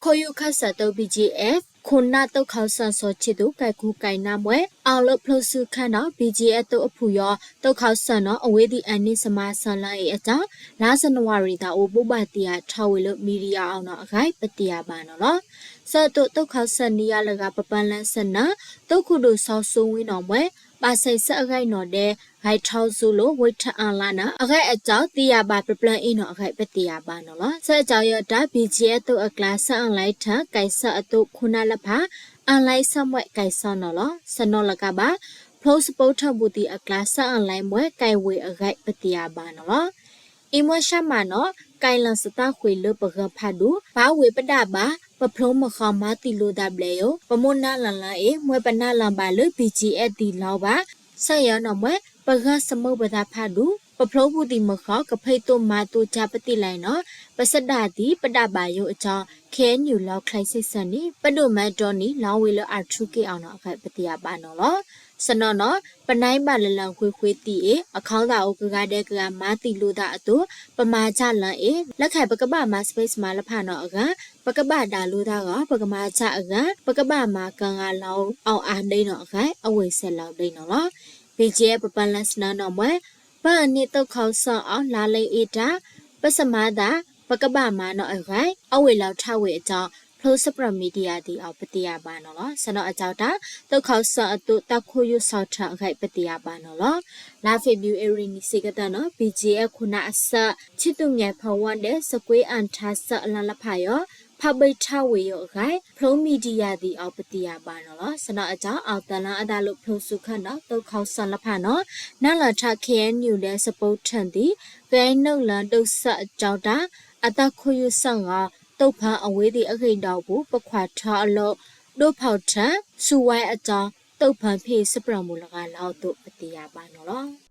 ခိၣ်ယူၢ်ခၢၣ်စးသုး ဘီၣ်ကၠံၣ်အဲၣ် ခိၣ်နၢ်သုးခီၣ်စၢၣ်စီၤခၠံးသူး ကဲၤခူကဲၤနၢ်မွဲ အဝဲလၢဖျိဆူခၢၣ်နီၤ ဘီၣ်ကၠံၣ်အဲၣ်သုးအဖုၣ်ယီၤ သုးခီၣ်စၢၣ်နီၤ အဝဲသ့ၣ်အန့ၢ်စမါစၢၤလၢအံၤအတၢ် လါစနဝၤရံၤသးအိၣ် ဘိးဘၣ်တ့ၢ်အါထီၣ်ဝဲလၢ မီဒီယာအီၤနီၤအဂၤ ပသ့ၣ်ညါဘၣ်နီၤလီၤ. ဆၢကတီၢ်သုးခီၣ်စၢၣ်နံၣ်ယါလၢအဂၤ ပပာ်လၢဆၢနၢ သုးခိၣ်ဒိၣ်စီၤစိဝ့နီၣ်မွဲ ဘၣ်ဆဲးဆၢအဂၤနီၣ်ဒဲး ဂဲၤထီၣ်ဆူလၢ ဝ့ထၢၣ်အလါနီၤ အဂၤအတၢ် သ့ၣ်ညါဘၣ်ပျၢ်ပျၢ်အံၤနီၤအဂၤ ပသ့ၣ်ညါဘၣ်နီၤလီၤ. ဆၢကတီၢ်ယဲၢ်တၢ် ဘီၣ်ကၠံၣ်အဲၣ်သုးအကျါ ဆၢအလါထၢၣ် ကဲၤဆၢအသုးခိၣ်နၢ်လၢဖး အလါဆၢမွဲကဲၤဆၢနီၤလီၤ. ဆၢနီၤလၢကဘၣ် ဖျိစပိထၢၣ်ဘူးတံၢ်အကျါ ဆၢအလါမွဲကဲၤဝ့ၤအဂၤ ပသ့ၣ်ညါဘၣ်နီၤလီၤ. အံၤမွဲဆၣ်မးနီၤ ကဲလီၤစတၢ်ဃ့ၢ်လၢပဂၢၢ်ဖးဒိၣ် ပာ်ဝ့ၤပဒၣ်ဘၣ် ပဖျိမုၢ်ဃီမၤတံာ်လိာ်သးဘျဲၣ်ယိာ် ပမိၢ်နၢ်လီၤလၢအံၤ မွဲပနၢ်လီၤဘၣ်လၢ ဘီၣ်ကၠံၣ်အဲၣ်တံၢ်လီၤဘၣ် ဆၢယဲၢ်နီၣ်မွဲ ပဂၢၢ်ဆၢမုၢ်ပသးဖးဒိၣ် ပဖျိဘူးတံၢ်မုၢ်ဃီ ကဖံးသိမၤသိတၢ်ပသ့ၣ်လဲၣ်နီၤ ပစဒၣ်တံၢ်ပဒၣ်ဘၣ်ယိာ်အကၠီ ခ့ၣ်အဲၣ်ယူၣ် လီၢ်ခၠဲးစ့ၣ်ဆၢန့ၣ် ပဒိၣ်မးတီနံၤ လီၤဝံၤလၢအထူက့ၢ်အီၤနီၤအဂၤ ပသ့ၣ်ညါဘၣ်နီၤလီၤ. ဆၢနီၤနီၤ ပနၢ်ဘၣ်လၢလၢၢ်ဃ့ၢ်ဃ့ၢ်သံအံၤ အခီသးအိၣ်ကဂၤဒဲးကဂၤမၤတံာ်လိာ်သးအသိး ပမၤတၢ်လၢအံၤ လၢခဲအံၤပကဘၣ်မၤ space မၤလၢဖးနီၤအဂၤ ပကဘၣ်ဒၣ်လိာ်သးဂီၤ ပကမၤတၢ်အဂၤ ပကဘၣ်မၤကဂၤလီၤအီၤအါဒ်နီၤအဂၤ အဝဲစဲးလီၤဒ်နီၤလီၤ. ဘီၣ်ကၠံၣ်အဲၣ် ပပာ်လၢဆၢနၢနီၣ်မွဲ ပအန့ၢ်သုးခီၣ်စၢၣ်အီၤ လါလၢအံၤတၢ် ပစမၤသး ပကဘၣ်မၤနီၤအဂၤ အဝဲလီၤထါဝ့ၤအကၠီ ဖျိစပြၢၢ် မီဒီယာသ့ၣ်အီၤ ပသ့ၣ်ညါဘၣ်နီၤလီၤ. ဆၢနီၤအကၠီတၢ် သုးခီၣ်စၢၣ်အသုးတၢ်ခိၣ်ယူၢ်စီၤထၢၣ်အဂၤ ပသ့ၣ်ညါဘၣ်နီၤလီၤ. လါ February နံၣ်ဆံးကတၢၢ်နီၤ ဘီၣ်ကၠံၣ်အဲၣ်ခိၣ်နၢ်အဆၢ ခၠံးသူး ငဲၤဖီဝါဒဲး စကွ့အၣ်ထါစၢၣ်အလါလၢဖးယီၤ ဖးဘၢထါဝ့ၤယိာ်အဂၤ ဖျိမီဒီယာသ့ၣ်အီၤ ပသ့ၣ်ညါဘၣ်နီၤလီၤ. ဆၢနီၤအကၠီ အီၣ်သၢလါအသးလၢဖျိဆူခၢၣ်နီၤ သုးခီၣ်စၢၣ်လၢဖးနီၤ နၢ်လီၤထါ ခ့ၣ်အဲၣ်ယူၣ် ဒီး စပိထၢၣ်သံ ကဲနုာ်လၢဒိၣ်စၢၣ်အကၠီတၢ် အတၢ်ခိၣ်ယူၢ်စီၤဂီၤ သုးဖၢအဝဲသ့ၣ်အဂ့ၢ်ဒီးပူၤ ပခွါထီအလီၢ် ဒိၣ်ဖီၣ်ထၢ ဆူဝဲအကၠီ သုးဖၢဖ့ၣ်စပြၢၢ်မူလၢဂၤလီၤအသိး ပသ့ၣ်ညါဘၣ်နီၤလီၤ.